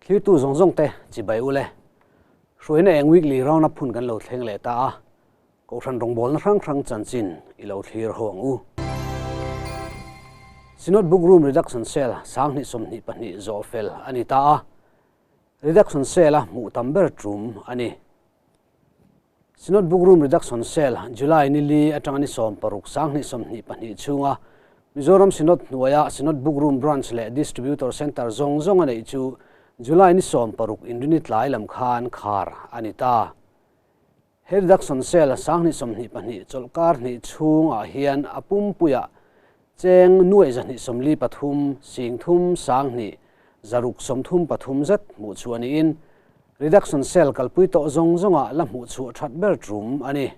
Thlirtu zawng zawng te chibai ule. Hruaina eng weekly round up hun kan lo thleng leh ta a, Kohhran rawngbawlna hrang hrang chanchin i lo thlir ho ang u. Synod Book Room Reduction Sale 2022 zawh fel a ni ta a, Reduction Sale a hmuh tam ber tum a ni. Synod Book Room Reduction Sale July ni li atanga ni 16 2022 chhunga Mizoram Synod hnuaia Synod Book Room Branch leh Distributor Centre zawng zawng a neih chu July ni 16 Inrini tlai lam khan khar a ni ta. He reduction sale 2022 chawlhkar hnih chhungah hian a pumpuiah cheng nuai 243 sing thum sang hnih zaruk 33 zet hmuh chhuah niin reduction sale kalpui tawh zawng zawngah la hmuh chhuah that ber tum a ni.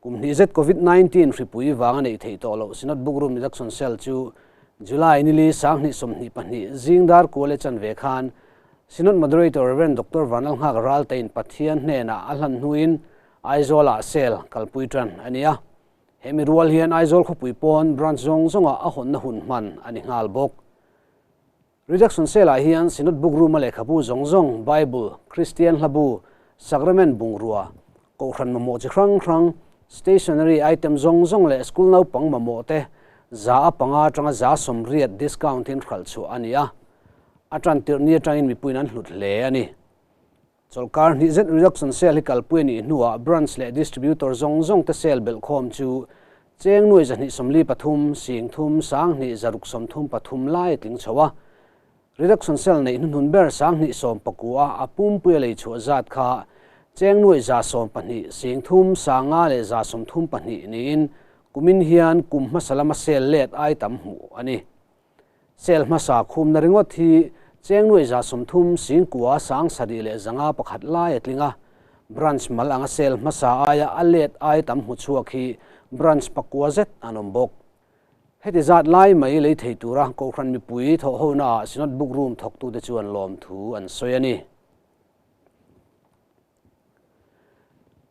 Kum hnih zet COVID-19 hripui wanga nei thei tawh lo Synod Book Room reduction sale chu July ni li 2022 zingdar kuale chan ve khan Synod Moderator Reverend Dr. Vanal Nghak Ral tein Pathian hnena a hlan hnuin Aizawl ah sale kalpui tan ania. Hemi rual hian Aizawl khawpui pawn branch zawng zawnga a hawnna hun hman ani nghal bawk. Reduction sale ah hian Synod Book Room a lehkhabu zawng zawng Bible, Christian hlabu, Sacrament bungrua, Kohhran mamawh chi hrang hrang, stationery item zawng zawng leh school naupang mamawh te za a panga atanga za 80 discount in hral chu ani a. A tan tirh ni atangin mipuiin an hlut hle ani. Chawlhkar hnih zet reduction sale hi kalpui ani hnuah branch leh distributor zawng zawng te sale belh khawm chu cheng nuai 243 sing thum sang hnih zaruk 33 lai tling chhoa. Reduction sale nei hnuhnun ber sang hnih sawm pakua a pumpuia lei chhuah zat kha cheng nuai za 12 sing thum sanga leh za 32 niin kumin hian kum hmasalama sale let ai tam hmu ani. Sale hmasa khum na ringot hi cheng nuai za 30 sing kua sang sari leh zanga pakhat lai atlinga branch mal anga sale hmasa aia a let ai tam hmu chhuak hi branch pakua zet an awm bawk. Heti zat lai mai lei thei tura Kohhran mipui thaw ho na Synod Book Room thawk tu te chuan lawm thu an sawi ani.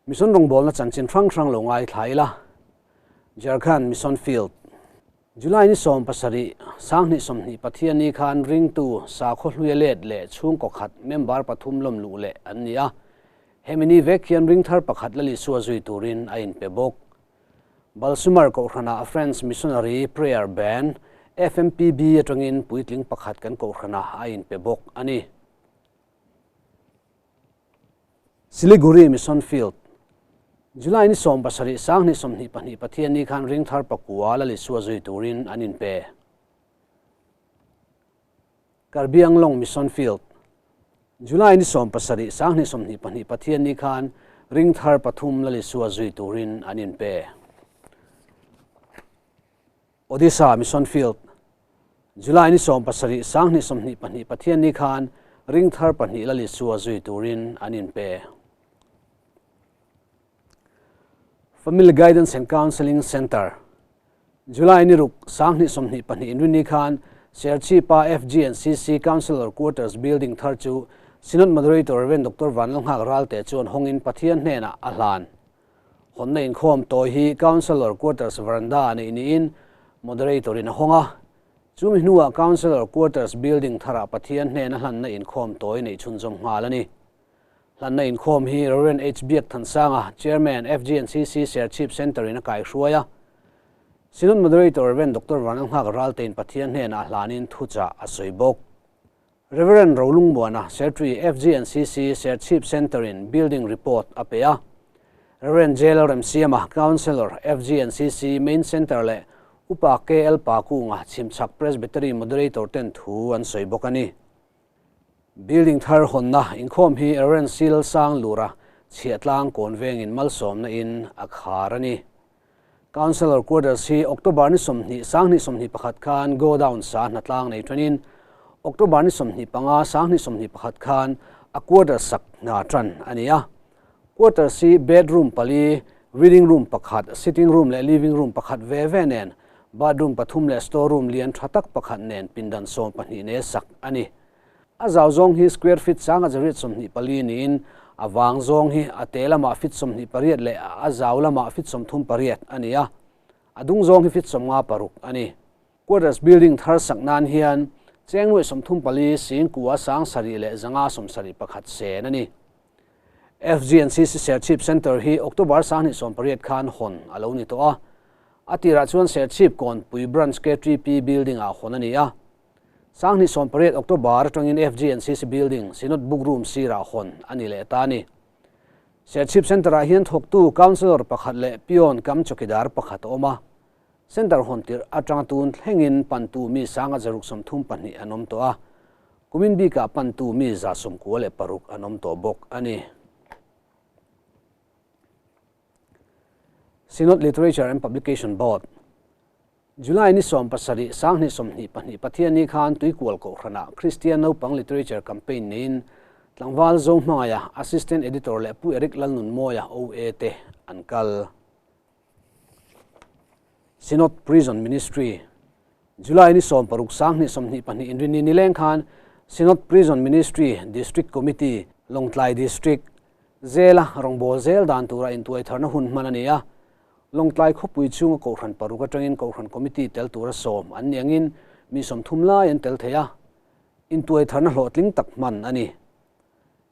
Mission rawngbawlna chanchin hrang hrang lo ngai thlai la. Jharkhand Mission Field July ni 17 2020 Pathian ni khan ringtu sakhaw hluia let leh chhungkaw khat member pathum lawm luh leh an ni a. Hemi ni vek hian ring thar pakhat la li suwa zui turin a inpe bawk. Balsumar Kohhrana Friends Missionary Prayer Band FMPB atangin puitling pakhat kan Kohhrana a inpe bawk ani. Siliguri Mission Field July ni 17 2022 Pathian ni khan ring thar pakua la li suwa zui turin an inpe. Karbiang Long Mission Field July ni 17 2022 Pathian ni khan ring thar pathum la li suwa zui turin an inpe. Odisha Mission Field July ni 17 2022 Pathian ni khan ring thar pahnih la li suwa zui turin an inpe. Family Guidance and Counseling Center July ni ruk 2022 inrini khan Serchipa FG and CC Councilor Quarters Building thar chu Synod Moderator Reverend Dr. Vanal Nghak Ral te chuan hongin Pathian hnena a hlan. Honna inkhawm tawi hi Councilor Quarters veranda nei niin Moderator in a honga. Chumi hnuah Councilor Quarters Building thara Pathian hnena hlanna inkhawm tawi nei chhunzawm nghal ani. Hlanna inkhawm hi Reverend H. Biak Thansanga, Chairman FG and CC Serchhip Center in a kai hruaia. Synod Moderator Reverend Dr. Vanal Nghak Ral tein Pathian hnena hlanin thucha a sawi bawk. Reverend Rolung Muana, Secretary FG and CC Serchhip Center in Building Report a pe a. Reverend J. L. Remsiama, Councilor FG and CC Main Center le Upa KL Pakunga Chhimchhak Presbytery Moderator ten thu an sawi bawk ani. Building thar honna inkhawm hi Reverend Sil Sang Lura chhiatlang kawn vengin malsawmna in a khar ani. Councilor Quarters hi October ni 20 2021 khan go down sa hnatlang nei thanin October ni 25 2021 khan a quarter sak na tran ania. Quarters hi bedroom pali, reading room pakhat, sitting room leh living room pakhat ve ve nen, bathroom pathum leh storeroom lian thatak pakhat nen pindan 12 ne sak ani. A zau zawng hi square feet sanga zariat 24 niin a wang zawng hi a te lama feet 28 leh a zau lama feet 38 ani a. A dung zawng hi feet 56 ani. Quarters building thar sak nan hian Cheng nuaih 34 singkua 771 71 sen a ni. FGNCC Serchhip Centre hi October 28 khan hawn a lo ni tawh a. A tirah chuan Serchhip Kawnpui Branch KTP Building-ah hawn a ni a. 28 October atangin FGNCC Building, Synod Book Room sirah hawn a ni leh ta a ni. Serchhip Centre-ah hian thawktu Councillor pakhat leh Peon kam chawkidar pakhat a awm a. Centre hawn tirh atanga tun thlengin pantu mi 132 an awm tawh a. Kumin bikah pantu mi 96 an awm tawh bawk a ni. Synod Literature and Publication Board July ni 17 2022 Pathianni khan Tuikual Kohhranah Kristian Naupang Literature Campaign neiin Tlangval Zohmangaia Assistant Editor leh Pu Eric Lalnunmawia OA te an kal. Synod Prison Ministry July ni 16 2022 Inrinni nileng khan Synod Prison Ministry District Committee Lawngtlai District Zela rawngbâwl zel dan tura intuai tharna hun hman a ni a. Lawngtlai khawpui chhunga Kohhran paruk atangin Kohhran Committee tel tura sawm an ni angin mi 30 lai an tel thei a. Intuai tharna hlawhtling tak hman a ni.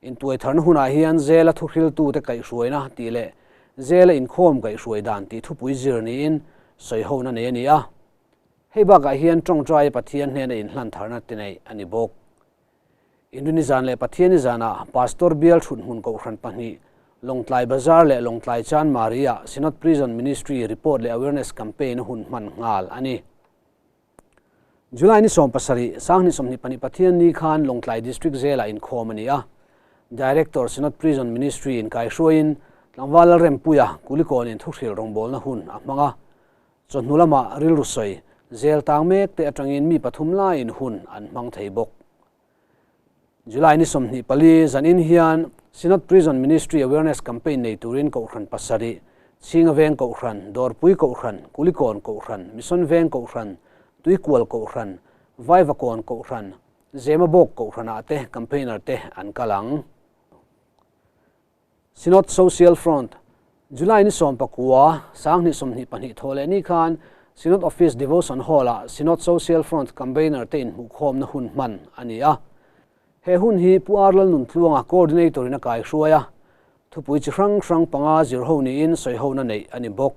Intuai tharna hunah hian Zela thuhriltute kaihhruaina tih leh Zela inkhawm kaihhruai dan tih thupui zir niin sawihona nei a ni a. Hei bakah hian tawngtaia Pathian hnena inhlan tharna ti neih a ni bawk. Inrini zan leh Pathiani zanah Pastor Bial Thuthmun Kohhran pahnih, Lawngtlai Bazar leh Lawngtlai Chanmari-ah Synod Prison Ministry Report leh Awareness Campaign a hun hman nghal a ni. July ni 17, 2022 Pathianni khan Lawngtlai District Jail-ah inkhawm a ni a. Director Synod Prison Ministry in kaihruaiin Tlangval Lalrempuia Kulikawnin thuhril rawngbawlna hun a hmang a. Chawhnu lamah rilru sawi zel tang mek te atangin mi pathum laiin hun an hmang thei bawk. July ni 24 zanin hian Synod Prison Ministry Awareness Campaign nei turin Kohhran pasarih, Chhinga Veng Kohhran, Dawrpui Kohhran, Kulikawn Kohhran, Mission Veng Kohhran, Tuikual Kohhran, Vaivakawn Kohhran, Zemabawk Kohhranah te campaigner te an kal ang. Synod Social Front, July ni 19, 2022 thaw leh ni khan Synod Office Devotion Hall-ah Synod Social Front Campaigner te inhmuhkhawmna hun hman a ni a. He hun hi Pu R Lalnuntluanga Coordinator in a kaihruai a, thupui chi hrang hrang panga zir ho niin sawihona neih a ni bawk.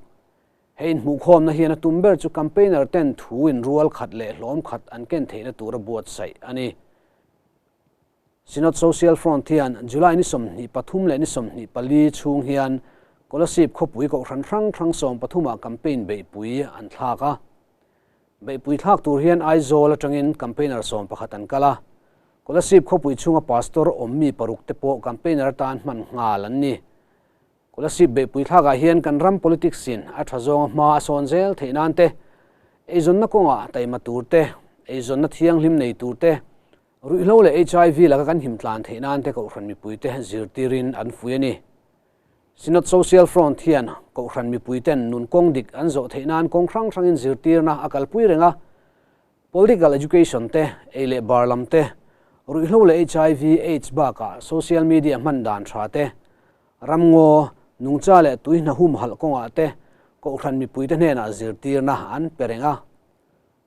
He inhmuhkhawmna hian a tum ber chu campaigner ten thu inrual khat leh hlawm khat an ken theihna tura buatsaih a ni. Synod Social Front hian July ni 23 leh ni 24 chhung hian Kolasib khawpui Kohhran hrang hrang 13ah campaign beihpui an thlak a. Beihpui thlak tur hian Aizawl atangin campaigner 11 an kal a. Kolasib khawpui chhunga pastor awm mi paruk te pawh campaigner atan hman nghal an ni. Kolasib beihpui thlakah hian kan ram politics in a tha zawnga hma a sawn zel theih nan te, eizawnna kawngah taima tur te, eizawnna thianghlim nei tur te, Ruihhlo leh HIV laka kan him tlan theih nan te Kohhran mipuite zirtirin an fui a ni. Synod Social Front hian Kohhran mipuiten nun kawng dik an zawh theih nan kawng hrang hrangin zirtirna a kalpui reng a. Political education te, ei leh bar lam te, ruihhlo leh HIV, AIDS bakah social media hman dan tha te, ramngaw, nungcha leh tuihna humhalh kawngah te Kohhran mipuite hnenah zirtirna an pe reng a.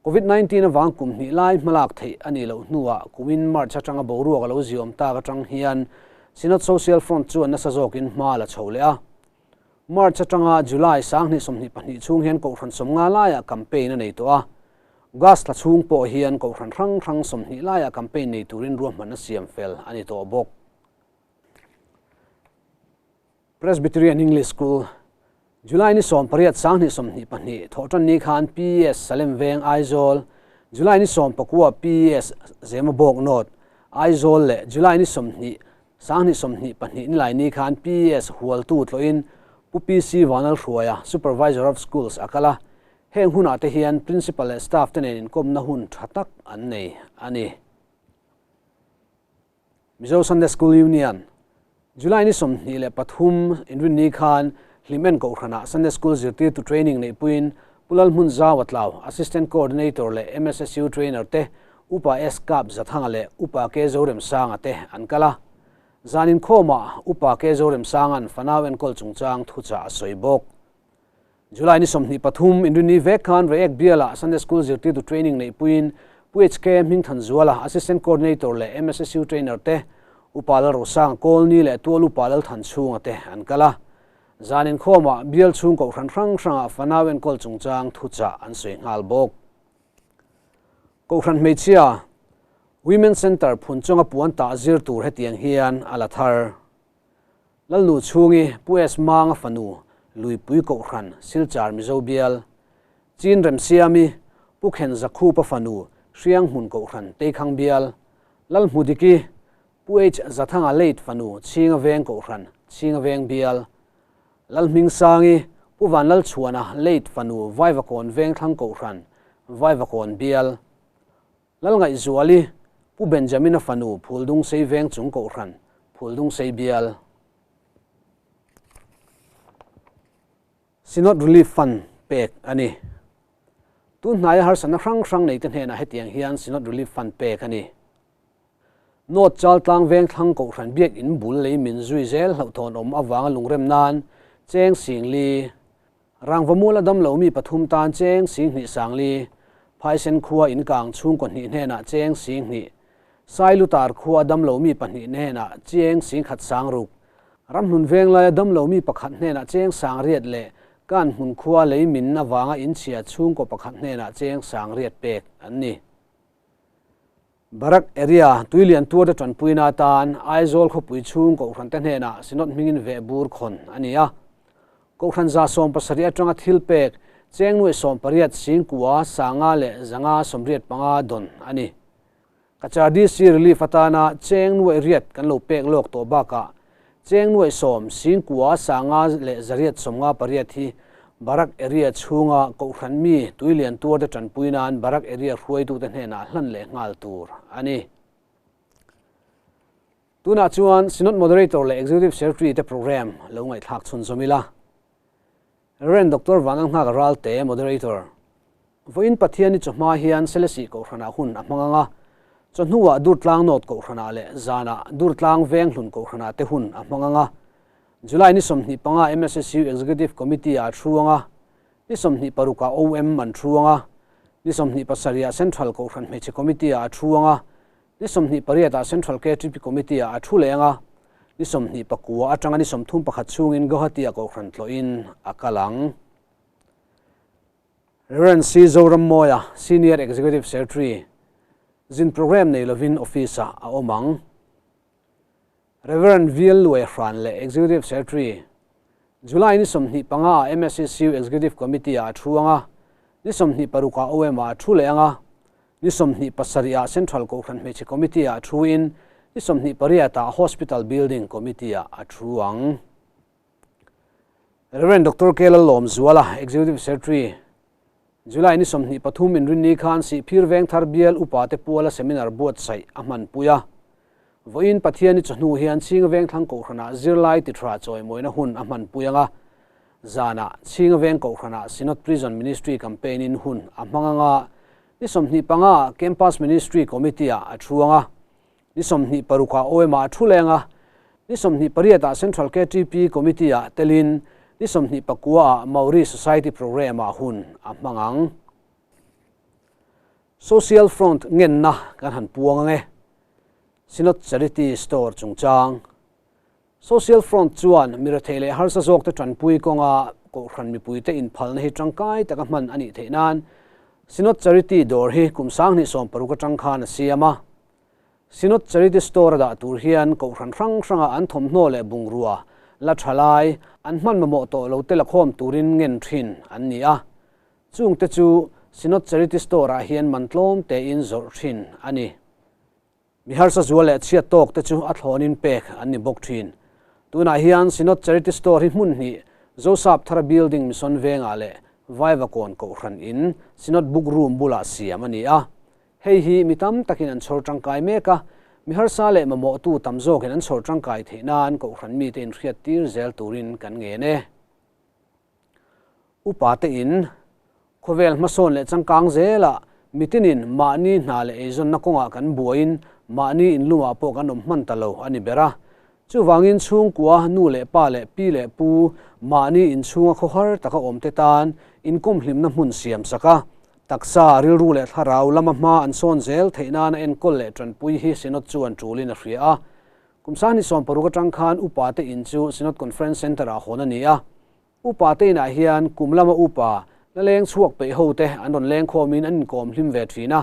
Covid 19 avang kum hnih lai hmalak theih a nih loh hnuah kumin March atanga boruak a lo ziawm tak atang hian Synod Social Front chuan nasa zawkin hma la chho leh a. March atanga July 2022 chhung hian Kohhran 50 laiah campaign a nei tawh a. August thla chhung pawh hian Kohhran hrang hrang 20 laiah campaign nei turin ruahmanna siam fel a ni tawh bawk. Presbyterian English School, July ni 18 2022 thawhtan ni khan PES Salem Veng Aizawl, July ni 19 PES Zemabawk North, Aizawl leh July ni 20 2022 nilai ni khan PES Hualtu tlawhin Pu PC Vanlalhruaia, Supervisor of Schools a kal a. Heng hunah te hian Principal leh staff te nen inkawmna hun tha tak an nei a ni. Mizo Sunday School Union, July ni 23 inrinni khan Hlimen Kohhranah Sunday School zirtirtu training neihpuiin Pu Lalhmun Zau Atlau, Assistant Coordinator leh MSSU Trainer te Upa S Kap Zathanga leh Upa K Zoremsanga te an kal a. Zan inkhawmah Upa K Zoremsanga'n fanau enkawl chungchang thuchah a sawi bawk. July ni 23 inrinni vek khan Reiek Bialah Sunday School zirtirtu training neihpuiin Pu HK Hmingthanzuala, Assistant Coordinator leh MSSU Trainer te, Upa Lalrosanga Kawlni leh Tual Upa Lalthanchhunga te an kal a. Zan inkhawmah bial chhung kohhran hrang hrangah fanau enkawl chungchang thuchah an sawi nghal bawk. Kohhran hmeichhia, Women Centre phun chunga puan tah zir tur hetiang hian a la thar. Lalnu chhungi Pu S Manga fanu Luipui Kohhran Silchar Mizo Bial, Chin Remsiami Pu Khen Zakhupa fanu Hrianghmun Kohhran Teikhang Bial, Lalhmudiki Pu H Zathanga Late fanu Chhinga Veng Kohhran Chhinga Veng Bial, Lalhmingsangi Pu Vanlalchhuana Late fanu Vaivakawn Vengthlang Kohhran Vaivakawn Bial, Lalngaihzuali, Pu Benjamina fanu Phuldungsei veng chung kohhran, Phuldungsei bial. Synod Relief Fund pek a ni. Tun hnaia harsatna hrang hrang neite hnenah hetiang hian Synod Relief Fund pek a ni. North Chaltlang Vengthlang Kohhran Biakinn bul lei min zui zel hlauhthawn awm avanga lungrem nan cheng singli Rangvamual a damlo mi pathum tan cheng 20 sangli, Phaisen khua in kang chhungkaw hnih hnenah cheng 20, Sailutar khua a damlo mi pahnih hnenah cheng 10,000 sangruk, Ramhlun venglai a damlo mi pakhat hnenah cheng 800 leh Kan hmun khua lei min avanga inchhia chhungkaw pakhat hnenah cheng 800 pek an ni. Barak area tuilian tuarte tanpuina atan Aizawl khawpui chhung Kohhrante hnenah Synod hmingin veh bur khawn a ni a. Kohhran 70 atanga thil pek cheng 80 singkua 500 leh 585 dawn a ni. Cachar DC Relief atana cheng 800 kan lo pek lawk tawh bakah cheng 10 singkua 500 leh 158 hi Barak area chhunga Kohhran mi tuilian tuarte tanpui nan Barak area hruaitute hnenah hlan leh nghal tur a ni. Tunah chuan Synod Moderator leh Executive Secretary te program lo ngaihthlak chhunzawm ila. Rev. Doctor Vanlalnghaka Ralte, Moderator. Vawiin Pathiani chawhma hian Selesih Kohhranah hun a hmang ang a, chawhnuah Durtlang North Kohhranah leh zanah Durtlang Venghlun Kohhranah te hun a hmang ang a. July ni 25 MSSU Executive Committee ah a thu ang a, ni 26 ah OM an thu ang a, ni 27 ah Central Kohhran Hmeichhe Committee ah a thu ang a, ni 28 ah Central KTP Committee ah a thu leh ang a, ni 29 atanga ni 31 chhungin Guwahati ah Kohhran tlawhin a kal ang. Rev. C. Zorammawia, Senior Executive Secretary, zin programme nei lovin office-ah a awm ang. Rev. V. Luai Hran leh Executive Secretary, July ni 25 ah MSSU Executive Committee ah a thu ang a, ni 26 ah OM ah a thu leh ang a, ni 27 ah Central Kohhran Hmeichhe Committee ah a thu in, ni 28 ah Hospital Building Committee ah a thu ang. Rev. Doctor K. Lalawmzuala, Executive Secretary, July ni 23 inrinni khan Sihphir Vengthar Bial Upa te Puala Seminar buatsaih a hmanpui a. Vawiin Pathiani chawhnu hian Chhinga Vengthlang Kohhranah zirlai tithra chawimawina hun a hmanpui ang a. Zanah Chhinga Veng Kohhranah Synod Prison Ministry Campaign in hun a hmang ang a. Ni 25 ah Campus Ministry Committee ah a thu ang a. Ni 26 ah OM ah a thu leng a, ni 28 ah Central KTP Committee ah telin ni 29 ah Maori Society Programme ah hun a hmang ang. Social Front ngenna kan han puang ang e. Synod Charity Store chungchang. Social Front chuan mirethei leh harsa zawkte tanpui kawnga Kohhran mipuite inphalna hi tangkai taka hman a nih theih nan Synod Charity dawr hi kum 2016 atang khan a siam a. Synod Charity Store a dah tur hian Kohhran hrang hranga an thawmhnaw leh bungrua la tha lai an hman mamawh tawh lo te lakhawm turin ngen thin an ni a. Chungte chu Synod Charity Store ah hian man tlawm tein zawrh thin a ni. Mi harsa zual leh chhiat tawk te chu a thlawnin pek an ni bawk thin. Tunah hian Synod Charity Store hi hmun hnih Zosap Thara Building Mission Vengah leh Vaivakawn Kohhran in Synod Book Room bulah siam a ni a. Hei hi mi tam takin an chhawr tangkai mek a, mi harsa leh mamawhtu tam zawkin an chhawr tangkai theih nan Kohhran mite inhriat tir zel turin kan ngen e. Upa te in khawvel hmasawn leh changkang zelah mitinin mahni hna leh eizawnna kawngah kan buaiin mahni inlumah pawh kan awm hman ta lo a ni ber a. Chuvangin chhungkua nu leh pa leh pi leh pu mahni inchhunga khawhar taka awmte tan inkawmhlimna hmun siam sak a. Taksa, rilru leh thlarau lama hma an sawn zel theih nana enkawl leh tanpui hi Synod chuan tulin a hria a. Kum 2016 atang khan Upa te in chu Synod Conference Centre ah hawn a ni a. Upa te inah hian kum lama upa la leng chhuak peih ho te an rawn leng khawmin an inkawm hlim ve thin a.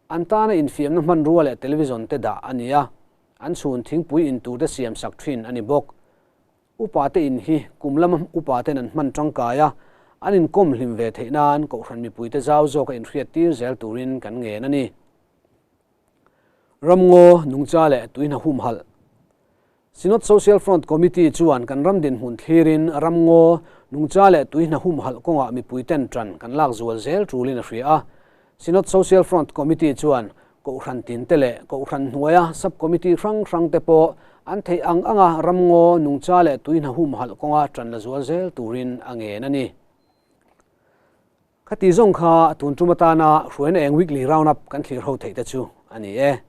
An tana infiamna hmanrua leh television te dah a ni a. An chhun thingpui in tur te siam sak thin a ni bawk. Upa te in hi kum lama upa ten an hman tangkai a, an inkawm hlim ve theih nan Kohhran mipuite zau zawka inhriat tir zel turin kan ngen a ni. Ramngaw, nungcha leh tuihna humhalh. Synod Social Front Committee chuan kan ram dinhmun thlirin ramngaw, nungcha leh tuihna humhalh kawngah mipuiten tan kan lak zual zel tulin a hria a. Synod Social Front Committee chuan Kohhran tinte leh Kohhran hnuaia Sub-Committee hrang hrangte pawh an theih ang anga ramngaw, nungcha leh tuihna humhalh kawnga tan la zual zel turin a ngen a ni. Khati zawng kha tun tum atana Hruaina Eng Weekly Round-Up kan thlir ho theih te chu a ni e.